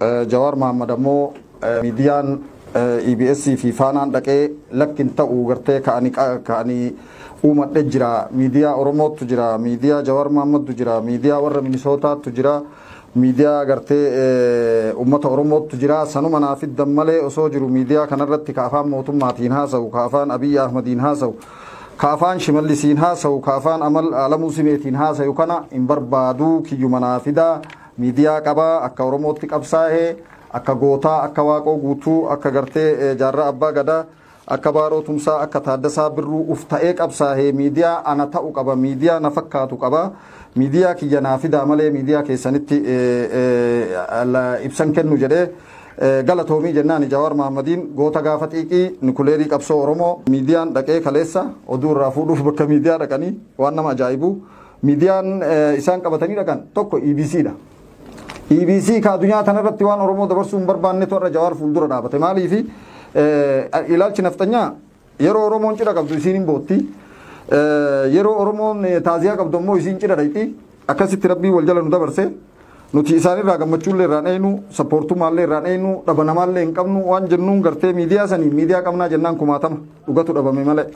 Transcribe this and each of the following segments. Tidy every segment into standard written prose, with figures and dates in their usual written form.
Jawaar Mahammad ammoo miidiyaan EBS fi Faanaan dhaqee lakkin ta'uu gartee ka'anii uumadhe jira. Miidiyaa Oromootu jira, miidiyaa Jawaar Mahammadtu jira, miidiyaa warra Minisootaatu jira, miidiyaa gartee uummata Oromootu jira. Sanuma naa fiddan malee osoo jiru miidiyaa kanarratti ka afaan mootummaatiin haasa'u, ka afaan Abiyyi Ahmadiin haasa'u, ka afaan Shimallisiin haasa'u, ka afaan Amal Alamuu Simeetiin haasa'u kana hin barbaaduu, kiyyuma naa fidaa. Miidiyaa qabaa, akka Oromootti qabsaa'ee, akka gootaa, akka Waaqoo Guutuu, akka gartee Jaarraa Abbaa Gadaa, akka Baaroo Tumsaa, akka Taaddasaa Birruu uf ta'ee qabsaa'ee miidiyaa ana ta'u qaba, miidiyaa na fakkaatu qaba, miidiyaa kiyya naa fidaa malee miidiyaa keessanitti ibsan kennu jedhee. Galatoomii jennaan Jawaar Mahaammadiin, goota gaafa xiiqii, nikuleerii qabsoo Oromoo. Miidiyaan dhaqee kaleessa oduu irraa fuudhuuf bakka miidiyaa dhaqanii, waan nama ajaa'ibu, miidiyaan isaan qabatanii dhaqan tokko EBC dha. EBC ka addunyaa tanarratti waan Oromoo dabarsuu hin barbaannetu har'a Jawaar fuuldura dhaabate. Maaliifi ilaalchi nafxanyaa yeroo Oromoon cidha qabdu isiin hin bootti. Yeroo Oromoon taaziyaa qabdu ammoo isiin cidha dhaqxi. Akkasitti Rabbii wal jala nu dabarse. Nuti isaanirraa gammachuullee irraan eenu, sappoortummaallee irraan eenu, dhaba namaallee hin qabnu. Waan jennuun gartee miidiyaa sanii miidiyaa qabnaa jennaan kumaatama dhugatu dhabame malee.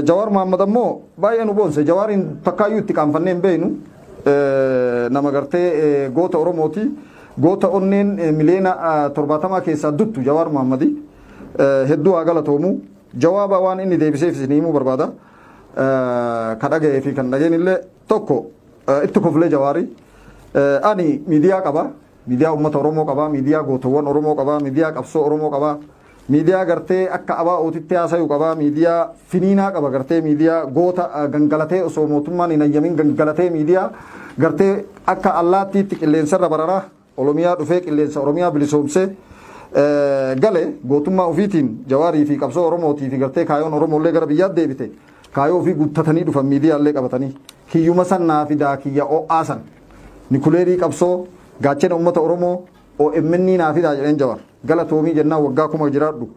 Jawaar Mahammad ammoo baay'ee nu boonse. Jawaariin takkaayyuu itti qaanfannee hin beeknu. Nama gartee goota Oromooti. Goota onneen miliyoona 70 keessaa duttu Jawaar Mahammadi. Hedduu haa galatoomu. Jawaaba waan inni deebiseef isin himuu barbaada. Ka dhaga'ee fi kan dhageen illee tokko itti koflee Jawaari. Ani miidiyaa qaba. Miidiyaa uummata Oromoo qaba. Miidiyaa gootawwan Oromoo qaba. Miidiyaa qabsoo Oromoo qaba. Miidiyaa gartee akka abaa'ootitti haasa'u qaba. Miidiyaa finiinaa qaba, gartee miidiyaa goota gangalatee osoo mootummaan hin ayyamin gangalatee, miidiyaa gartee akka allaattiitti qilleensarra bararaa Oromiyaa dhufee qilleensa Oromiyaa bilisoomsee gale gootummaa ofiitiin Jawaarii fi qabsoo Oromootii fi gartee kaayoon Oromollee gara biyyaatti deebite, kaayoo ofii guuttatanii dhufan miidiyaallee qabatanii. Kiyyuma san naa fidaa, kiyya o'aa san, nikuleerii qabsoo, gaachana uummata Oromoo, OMN naa fidaa jedheen Jawaar. Galatoomii jennaan, waggaa 1000 jiraadhu.